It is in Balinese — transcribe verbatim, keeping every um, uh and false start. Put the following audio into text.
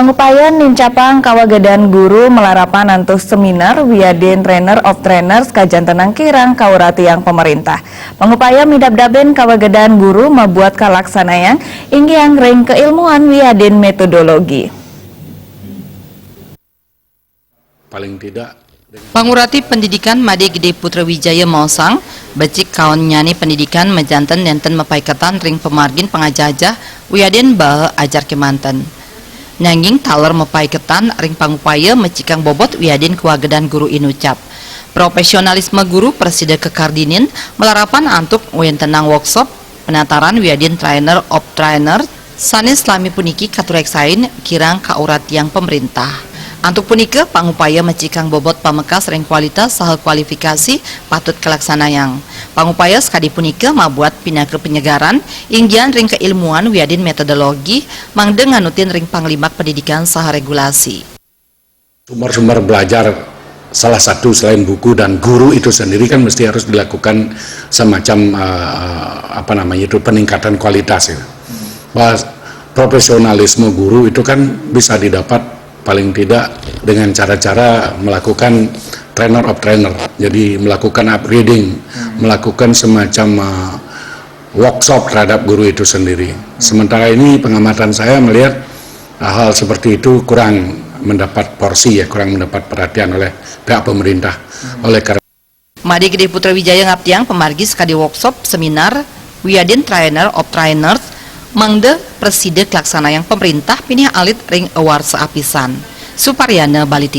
Pangupaya nincapang kawagedan guru malarapan antuk seminar wiadin trainer of trainers kajantenang kirang kauratiang pamarintah. Pangupaya midabdabin kawagedan guru mabuat kalaksanayang inggiang ring kailmuan wiadin metodologi. Paling tidak Pangurati pendidikan Made Gede Putra Wijaya maosang, becik kaon nyane pendidikan majanten nenten mapaiketan ring pamargin pangajah-ajah wiadin baha ajar kemanten. Nanging taler mapaiketan ring pangupaya mecikang bobot wiadin kawagedan guru inucap. Profesionalisme guru prasida kakardinin malarapan antuk ngwentenang workshop penataran wiadin trainer of trainer sane salami puniki katureksain kirang kauratiang pamarintah. Antuk punika pangupaya mecikang bobot pamekas ring kualitas saha kualifikasi patut kalaksanayang. Pangupaya sakadi punika mabuat pinaka penyegaran inggian ring kailmuan wiadin metodologi mangda nganutin ring panglimbak pendidikan saha regulasi. Sumber-sumber belajar salah satu selain buku dan guru itu sendiri kan mesti harus dilakukan semacam uh, apa namanya itu peningkatan kualitas ya. Bahwa profesionalisme guru itu kan bisa didapat paling tidak dengan cara-cara melakukan trainer of trainer. Jadi melakukan upgrading, melakukan semacam uh, workshop terhadap guru itu sendiri. Sementara ini pengamatan saya melihat hal seperti itu kurang mendapat porsi ya, kurang mendapat perhatian oleh pihak pemerintah. Oleh karena Made Gede Putra Wijaya ngaptiang pamargi sakadi workshop, seminar, wiadin trainer of trainers, mangda prasida kalaksanayang pamarintah pinih alit ring awarsa apisan. Suparyana Bali T V.